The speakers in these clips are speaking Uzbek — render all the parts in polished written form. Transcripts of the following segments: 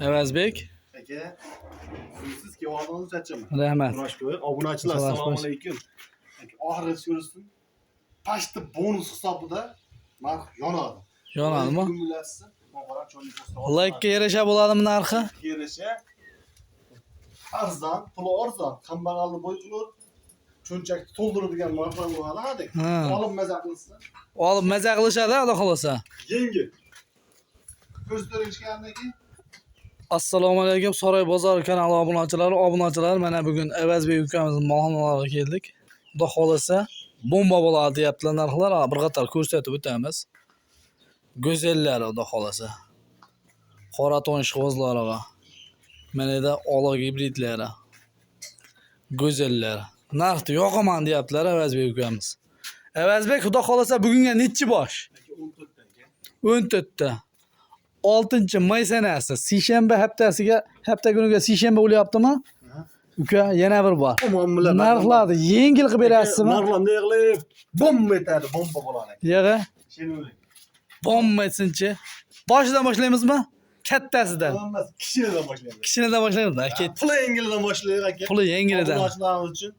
Avazbek. Aka, siz kelib charchaman. Rahmat. Kurashko'y, obunachilar, assalomu alaykum. Aka, oxirgi ko'rsin. Pashti bonus hisobida narx yonadi. Yonadimi? Laykka yarasha bo'ladimi narxi? Yarasha. Arzon, puli arzon, kambag'alni bo'y qilur, cho'nchakni to'ldiradigan narxlar bo'ladi, hadek. Olib maza qilsin. Olib maza qilishadi, Xudo xolasa. Yengil. Ko'zlaring keyin. Assalomu alaykum Saroy bozori kanali obunachilari, obunachilar, mana bugun Avazbek ukamizning molxonalariga keldik. Xudo xolasa bomba bo'ladi deyaptilar narxlar, bir qator ko'rsatib o'tamiz. Go'zallar Xudo xolasa. Qoraton ishqibozlariga. Mana yerda ola gibridlari. Go'zallar. Narxni yoqaman deyaptilar Avazbek ukamiz. Avazbek, Xudo xolasa bugunga nechi bosh? 14 ta aka. 14 ta. 6 may sanasi, seshanba haftasiga, hafta kuniga seshanba bo'lyaptimi? Uka, yana bir bor. Narxlarni yengil qilib berasizmi? Narxlarni yig'ilib, bomba etadi, bomba bo'ladi. Yig'i. Bomba etsinchi. Boshidan boshlaymizmi? Kattasidan. Emas, kichkinadan boshlaymiz. Kichkinadan boshlaymiz. Ket. Puli yengildan boshlaylik aka. Puli yengilidan. Obunachilarimiz uchun.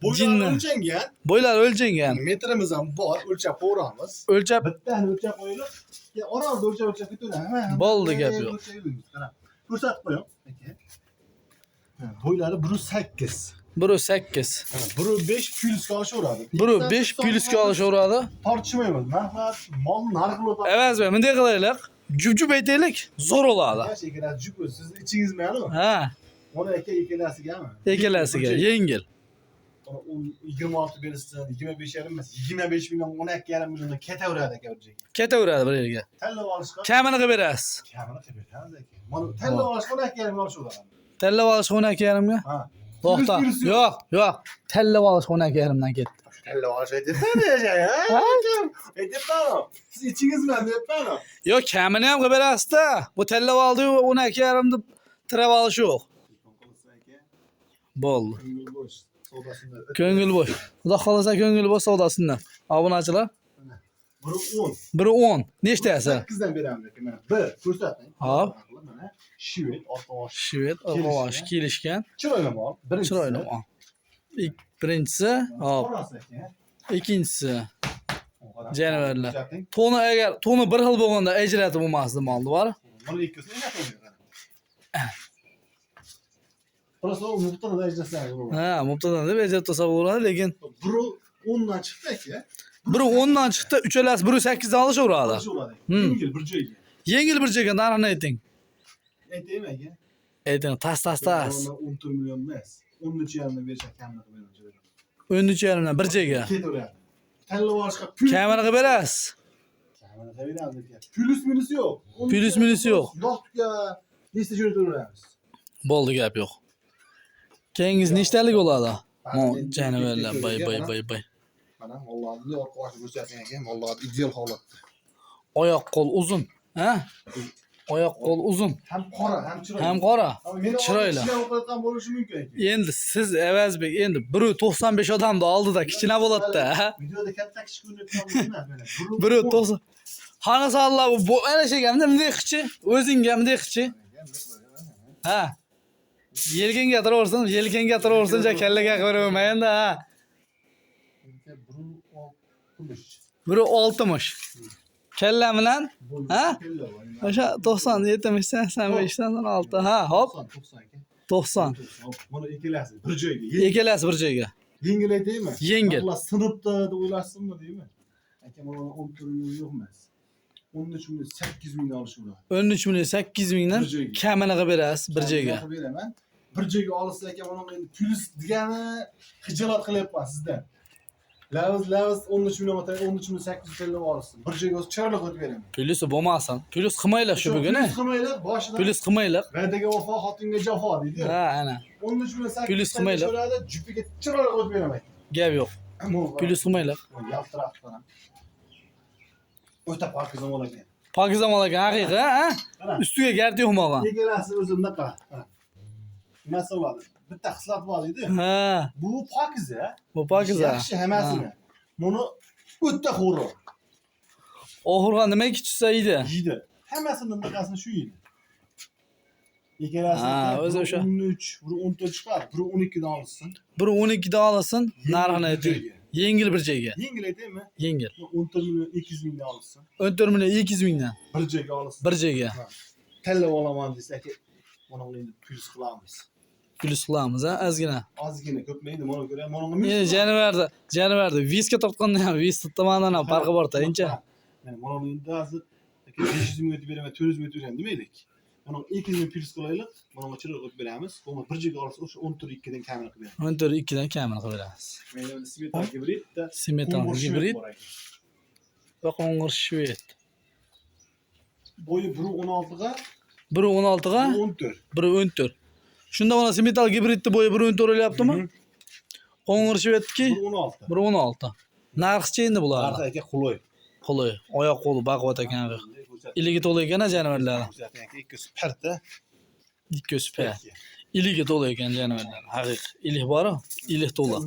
Bo'ylari o'lchangan. Bo'ylari o'lchangan. Metrimiz ham bor, o'lchab qo'yamiz. O'lchab bittani o'lchab qo'yilib, orada o'lchab o'lchab ketaveradi. Bo'ldi, gap yo'q. Ko'rsatib qo'ying aka. Bo'ylari 1.8. 1.8. 1.5 plyusga oshaveradi. 1.5 plyusga olishaveradi. Tortishmaymiz. Narxlar, mol narxi bo'ladi. Avazbek, bunday qilaylik. Jup-jup aytaylik, zo'r bo'ladi. Ikkalasi jup o'zi. Siz ichingizmi? Ha. Uni aka ikkalasiga-mi? Ikkalasiga yengil. 26 bersin, 25,5 emas, 25 million, 12,5 milliondan ketaveradi aka bir joyga. Ketaveradi bir yerga. Tanlab olishga kamini qilib berasiz. Kamini qilib beramiz aka. Mana tanlab olishga 12,5 olishaveradi. Tanlab olish 12,5 ga? Ha. To'xta. Yo'q, yo'q. Tanlab olish 12,5 dan ketdi. Tanlab olish aytyapman, ha? Aytyapman. Siz ichingizmi deyapman. Yo'q, kamini ham qilib berasiz-da. Bu tanlab oldi-yu 12,5 deb tirab olish yo'q. Bo'ldi. Ko'ngil bo'sh savdosidan. Ko'ngil bo'sh. Xudo xolasa ko'ngil bo'sh savdosidan. Obunachilar. 1.10. 1.10. Nechtasi? 8 dan beramiz aka mana. Bir ko'rsating. Hop. Mana shved orqa-osh. Shved orqa-osh kelishgan. Chiroyli mol. Birinchisi. Chiroyli mol. Birinchisi, hop. Ikkinchisi. Janavarlar. Toni agar toni bir xil bo'lganda ajratib bo'lmasdi molni, bor. Buni ikkisini ajratib. Prosta u mubtadan ajratsangiz bo'ladi. Ha, mubtadan deb ajratib olsa bo'ladi, lekin 1.10 dan chiqdi aka. 1.10 dan chiqdi, uchalasi 1.8 dan olishaveradi. Yengil bir joyga. Yengil bir joyga narxini ayting. Aytaymi aka? Ayting, tas tas tas. 14 million emas. 13,5 dan bersak kamini qilib beramiz. 13,5 dan bir joyga. Ketaveradi. Tanlab olishga pul. Kamini qilib berasiz. Kamini qilib beramiz aka. Plyus minusi yo'q. Plyus minusi yo'q. Yo'qga nechta jo'nataveramiz. Bo'ldi, gap yo'q. Keyingiz nechtalik bo'ladi? Janavarlar, bay bay bay bay. Mana mollarni orqa oshi ko'rsating aka, mollar ideal holatda. Oyoq qo'l uzun, ha? Oyoq qo'l uzun. Ham qora, ham chiroyli. Ham qora. Chiroyli. Kichkina o'qiyotgan bo'lishi mumkin aka. Endi siz Avazbek, endi 1.95 odamni oldida kichkina bo'ladi-da. Videoda katta kichik ko'rinayotgan emas mana. 1.90. Xona sollar bu ana shegamda bunday qilchi, o'zingga bunday qilchi. Ha. Yelkangga turaversin, yelkangga turaversin, ja kallaga qilib endi, ha. 1.60. Kalla bilan, ha? O'sha 90, 70, 85, 86, ha, hop. 90. Buni ikkalasi bir joyga. Ikkalasi bir joyga. Yengil aytaymi? Yengil. Ular sinibdi deb o'ylasinmi deymi? Aka, mana 14 million yo'q emas. 13 million 8 mingdan olishaveradi. 13 million 8 mingdan kamini qilib berasiz bir joyga. Qilib beraman. Bir joyga olsa aka, buni endi plyus degani xijolat qilyapman sizdan. Lavz 13 million 13 million 800 TL olsin. Bir joyga o'zi chiroyli qo'yib beraman. Plyusi bo'lmasin. Plyus qilmanglar shu bugun, Plyus qilmanglar, boshidan. Plyus qilmanglar. Va'daga vafo, xotinga jafo deydi. Ha, ana. 13 million 800 Plyus qilmanglar. Jupiga chiroyli qo'yib beraman. Gap yo'q. Plyus qilmanglar. Yaltirab qara. O'ta pokiza mol ekan. Pokiza mol ekan, haqiqiy, ha? Ustiga gard yo'qmagan. Ikkalasi o'zi bunaqa. Nimasi bo'ladi? Bitta xislat bor edi. Ha. Bu pokiza. Bu pokiza. Yaxshi hammasini. Buni o'ta xo'ri. Oxirgi nimaga tushsa yeydi? Yeydi. Hammasini bunaqasini shu yeydi. Ikkalasi o'zi o'sha. 13, biri 14 chiqadi, biri 12 dan olsin. Biri 12 dan olsin, narxini bir ayting. joyga. Yengil bir joyga. Yengil aytaymi? Yengil. 14 million 200 mingdan olsin. 14 million 200 mingdan Bir joyga olsin. bir joyga. Tanlab olaman desa aka, mana endi plyus qilamiz. Plyus qilamiz, ha, ozgina. Ozgina ko'pmaydi, mana ko'ra, mana Endi janivarda viska tortganda ham visk tomonidan ham farqi bor incha. Mana mana endi hozir aka 500 ming o'tib beraman, 400 ming o'tib beraman demaylik. Mana 200 ming plyus qilaylik, mana chiroyli qilib beramiz. Bo'lmasa bir joyga olsa o'sha 14 2 dan kamini qilib beramiz. 14 2 dan kamini qilib beramiz. Mana smetan gibridda Smetan gibrid va qo'ng'ir shved. Bo'yi 1.16 ga 1.16 ga 14. 1.14. Shunda mana smetal gibridni bo'yi 1.14 o'lyaptimi? Qo'ng'ir shvedki 1.16. 1.16. Narxichi endi bularni. Narxi aka qulay. Qo'li, oyoq qo'li baquvvat ekan. Iligi to'la ekan a jonivorlar. Ko'rsating aka, ikki parta. Ikki pa. Iligi to'la ekan jonivorlar. Haqiq. Ilik bor-ku, ilik to'la.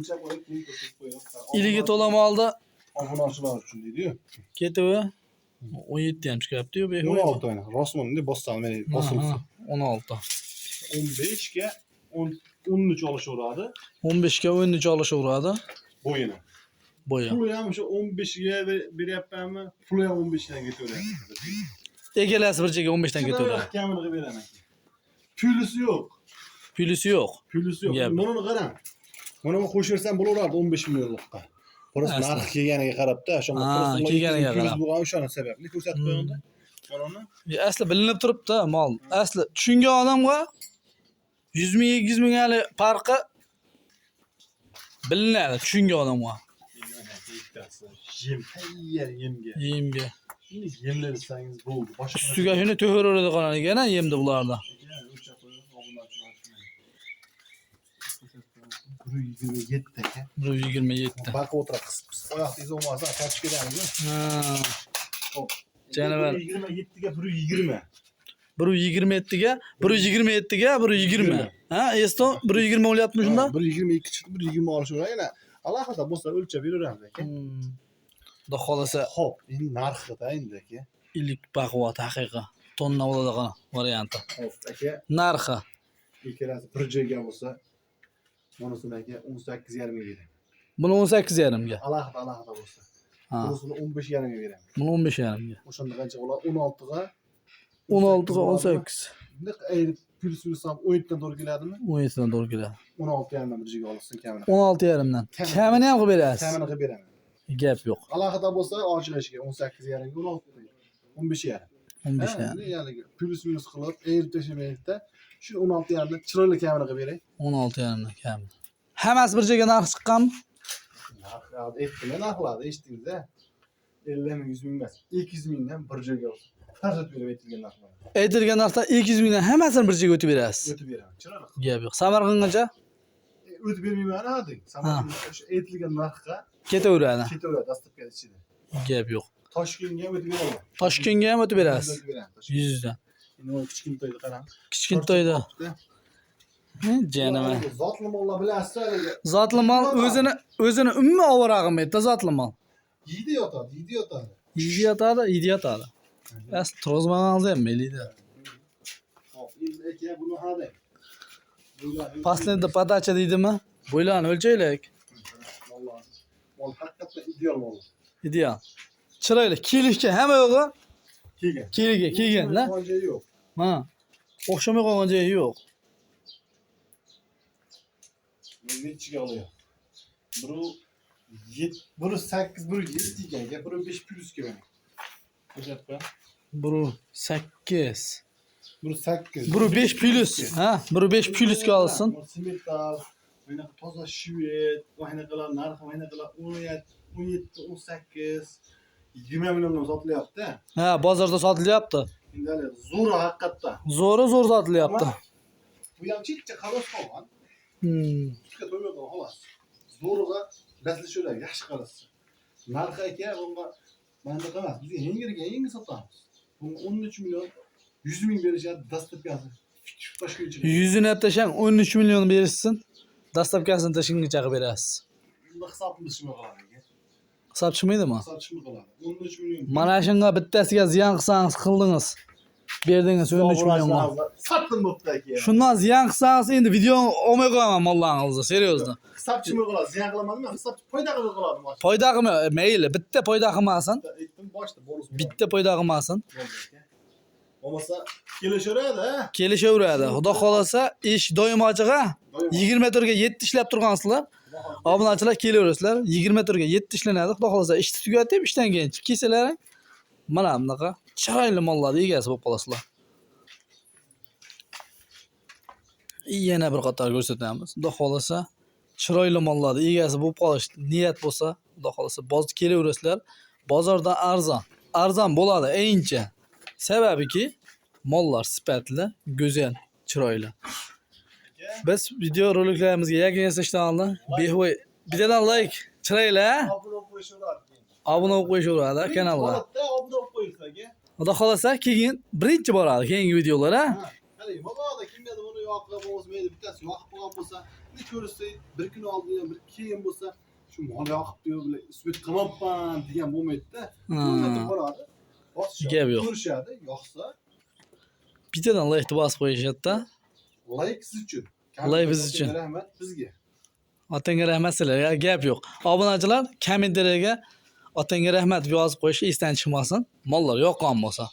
Iligi to'la molda Obunachilar uchun deydi-yu. ketivi 17 ham chiqyapti-yu. 16 aynan. Rostmi bunday bossam, mana bosilsin. 16. 15 ga 10 13 olishaveradi 15 ga 13 olishaveradi bo'yini. bo'yi. Puli ham o'sha 15 ga beryapmanmi? Puli ham 15 dan ketaveradi. Egalasi bir joyga 15 dan ketaveradi. Kamini qilib beraman. Pulisi yo'q. Plyusi yo'q. Pulisi yo'q. Gap. Mana uni qarang. Mana buni qo'shaversam bo'laveradi 15 millionlikqa. Просто Asli. narxi kelganiga qarab-da, o'sha Ha, kelganiga plyus qarab. bo'lgan o'shani sababli ko'rsatib qo'yindi. Mana uni Asli bilinib turibdi mol. Asli tushungan odamga 100 ming 200 ming hali farqi bilinadi tushungan odamga. Bittasi yem, tayyor yemga. Yemga. Shuni yemlasangiz bo'ldi. Boshqa Ustiga shuni to'g'ri ekan yemdi bularda. Bir 27 aka. 127. Baqib o'tiradi qisib qisib. Oyoqda iz olmasa topib ketamiz. Ha. Xo'p. Janavar. 27 ga 120. 127 ga 127 ga 120. Ha, Eston 120 bo'lyaptimi shunda? 122 chiqdi, 120 olishaveradi. Yana alohida bo'lsa o'lchab beraveramiz aka. Xudo xolasa Xo'p, endi narxida endi aka. ilik baquvvat haqiqiy. Tonna bo'ladigan varianti. Xo'p, aka, Narxi ikkalasi bir joyga bo'lsa, bunisini aka 18,5 ga beraman. buni 18,5 ga. Alohida alohida bo'lsa. Ha. Bunisini 15,5 ga beraman. Buni 15,5 ga. O'shanda qancha bo'ladi? 16 ga 16 ga 18. Bunday ayirib plyus yursam 17 dan to'g'ri keladimi? 17 dan to'g'ri keladi. 16,5 dan bir joyga olsin kamini. 16,5 dan. Kamini ham qilib berasiz. Kamini qilib beraman. Gap yo'q. Alohida bo'lsa ochiq eshikka 18,5 ga 16 15,5. 15,5. Ya'ni plyus minus qilib ayirib tashlamaylikda shu 16,5 dan chiroyli kamini qilib beray. 16,5 dan kam. Hammasi bir joyga narx chiqqanmi? Narxi aytdim, narxlarni eshitdingiz-a? 50 ming, 100 ming emas, 200 mingdan bir joyga olsin. Tarzat berib aytilgan narxlar. Aytilgan narxdan 200 mingdan hammasini bir joyga o'tib berasiz. O'tib beraman. Chiroyli. Gap yo'q. Samarqandgacha O'tib bermayman ha deng. Samarqandga o'sha aytilgan narxga ketaveradi. ketaveradi dastlabki ichida. Gap yo'q. Toshkentga ham o'tib beraman. Toshkentga ham o'tib berasiz. O'tib beraman. Toshkentga. 100 dan. Endi u kichkintoyni qarang. Kichkintoyda. Janava. Zotli mollar bilasiz haligi. Zotli mol o'zini umuman ovora qilmaydi, zotli mol. Yeydi yotadi, yeydi yotadi. Yeydi yotadi, yeydi yotadi. Asli turg'izmaganingizda ham mayli-da. Hop, endi aka buni ha deng. Последний подача deydimi? Bo'ylarni o'lchaylik. Mollar. Mol haqiqatdan ideal mol. Ideal. Chiroyli, kelishgan hamma yo'g'i Kelgan. keliga kelganda. Qolgan joyi yo'q. Ha. O'xshamay qolgan joyi yo'q. Nechiga olyapti? Biri biri 8, biri 7 ekan, aka, biri 5 plyus kelgan. Ko'rsatib qo'y. Biri 8. Biri 8. Biri 5 plyus. Ha, biri 5 plyusga olsin. Simetal, bunaqa toza shved, qanaqa narxi, qanaqa 17, 17, 18, 20 milliondan sotilyapti. Ha, bozorda sotilyapti. Endi hali zo'ri haqiqatda. Zo'ri zo'r sotilyapti. Bu ham chekka xalos qolgan. Sutga to'ymay qolgan xolos. Zo'riga baslashaveradi, yaxshi qarasa. Narxi aka bunga mandaqa emas, bizga yengilga yengil sotamiz. Bunga 13 million 100 ming berishadi dastlabkasi. Toshkentga. Yuzini tashlang 13 million berishsin. Dastlabkasini tashinggacha qilib berasiz. Bunda hisobimiz shunga qoladi aka. Hisob chiqmaydimi? Hisob shunga qoladi. 13 million. Mana shunga bittasiga ziyon qilsangiz qildingiz. Berdingiz 13 millionga. Sotdim bo'pti aka. Shundan ziyon qilsangiz endi video olmay qo'yaman mollaringizni, серьезно. Hisobchi qiladi, ziyon qilmadim, men hisobchi foyda qilib qiladi boshda. Foyda qilma, mayli, bitta foyda qilmasin. Aytdim boshda bonus. Bitta foyda qilmasin. Bo'ldi aka. Bo'lmasa kelishaveradi, ha? Kelishaveradi. Xudo xolasa ish doim ochiq, ha? Doim. 24 ga 7 ishlab turgansizlar. Obunachilar kelaverasizlar. 24 ga 7 ishlanadi. Xudo xolasa ishni tugatib, ishdan keyin chiqib kelsalaring, mana bunaqa chiroyli mollarning egasi bo'lib qolasizlar. Yana bir qator ko'rsatamiz. Xudo xolasa chiroyli mollarning egasi bo'lib qolish niyat bo'lsa, Xudo xolasa bozor kelaverasizlar. Bozorda arzon, arzon bo'ladi ayincha. Sababiki mollar sifatli, go'zal, chiroyli. Biz video roliklarimizga yakun yasashdan oldin behuv bittadan like chiroyli, ha? Obuna bo'lib qo'yishaveradi keyin. Obuna bo'lib qo'yishaveradi kanalga. Holatda obuna bo'lib qo'yilsa aka. Xudo xolasa keyin birinchi boradi keyingi videolar, ha? Ha, Hali mabodo kimgadir buni yoqib bo'lsa, mayli bittasi yoqib qolgan bo'lsa, ne ko'rsa bir kun oldin ham bir keyin bo'lsa, shu mol yoqibdi, bular isbot qilmabman degan bo'lmaydi-da. Ko'rsatib boradi. Bosishadi, Gap yo'q. Ko'rishadi, yoqsa Bittadan like bosib qo'yishadi-da. Like siz uchun. Like biz uchun. Rahmat bizga. Otangga rahmat sizlarga, gap yo'q. Obunachilar kommentariyaga otangga rahmat deb yozib qo'yish esdan chiqmasin. Mollar yoqqan bo'lsa.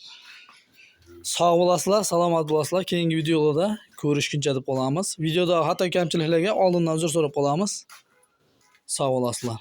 Sog' bo'lasizlar, salomat bo'lasizlar. Keyingi videolarda ko'rishguncha deb qolamiz. Videoda xato kamchiliklarga oldindan uzr so'rab qolamiz. Sog' bo'lasizlar.